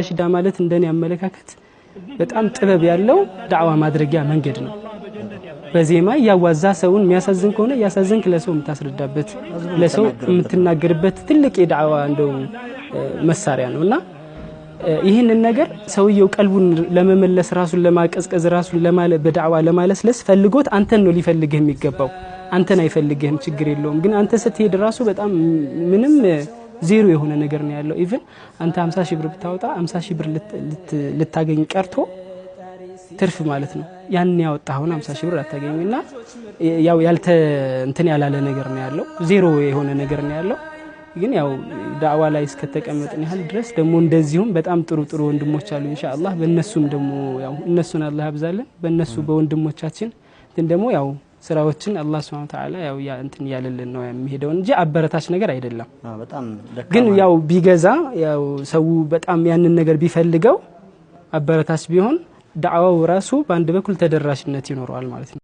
ነሺዳ ማለት እንደኔ አመለካከት በጣም ጥበብ ያለው ዳዕዋ ማድረጊያ መንገድ ነው። በዜማ እያዋዛ ሰውን የሚያሳዝን ከሆነ እያሳዘንክ ለሰው የምታስረዳበት፣ ለሰው የምትናገርበት ትልቅ የዳዕዋ እንደው መሳሪያ ነው። እና ይህንን ነገር ሰውየው ቀልቡን ለመመለስ፣ ራሱን ለማቀዝቀዝ፣ ራሱን በዳዕዋ ለማለስለስ ፈልጎት አንተን ነው ሊፈልግህ የሚገባው። አንተን አይፈልግህም፣ ችግር የለውም። ግን አንተ ስትሄድ ራሱ በጣም ምንም ዜሮ የሆነ ነገር ነው ያለው። Even አንተ 50 ሺህ ብር ብታወጣ 50 ሺህ ብር ልታገኝ ቀርቶ ትርፍ ማለት ነው ያን ያወጣኸውን 50 ሺህ ብር አታገኝም። እና ያው ያልተ እንትን ያላለ ነገር ነው ያለው፣ ዜሮ የሆነ ነገር ነው ያለው። ግን ያው ዳዕዋ ላይ እስከተቀመጥን ያህል ድረስ ደግሞ እንደዚሁም በጣም ጥሩ ጥሩ ወንድሞች አሉ። ኢንሻአላህ በእነሱም ደግሞ ያው እነሱን አላህ ያብዛልን። በእነሱ በወንድሞቻችን እንትን ደግሞ ያው ስራዎችን አላህ ሱብሓነሁ ወተዓላ ያው ያ እንትን እያለልን ነው የሚሄደው እንጂ አበረታች ነገር አይደለም። በጣም ግን ያው ቢገዛ፣ ያው ሰው በጣም ያንን ነገር ቢፈልገው፣ አበረታች ቢሆን ዳዕዋው ራሱ በአንድ በኩል ተደራሽነት ይኖረዋል ማለት ነው።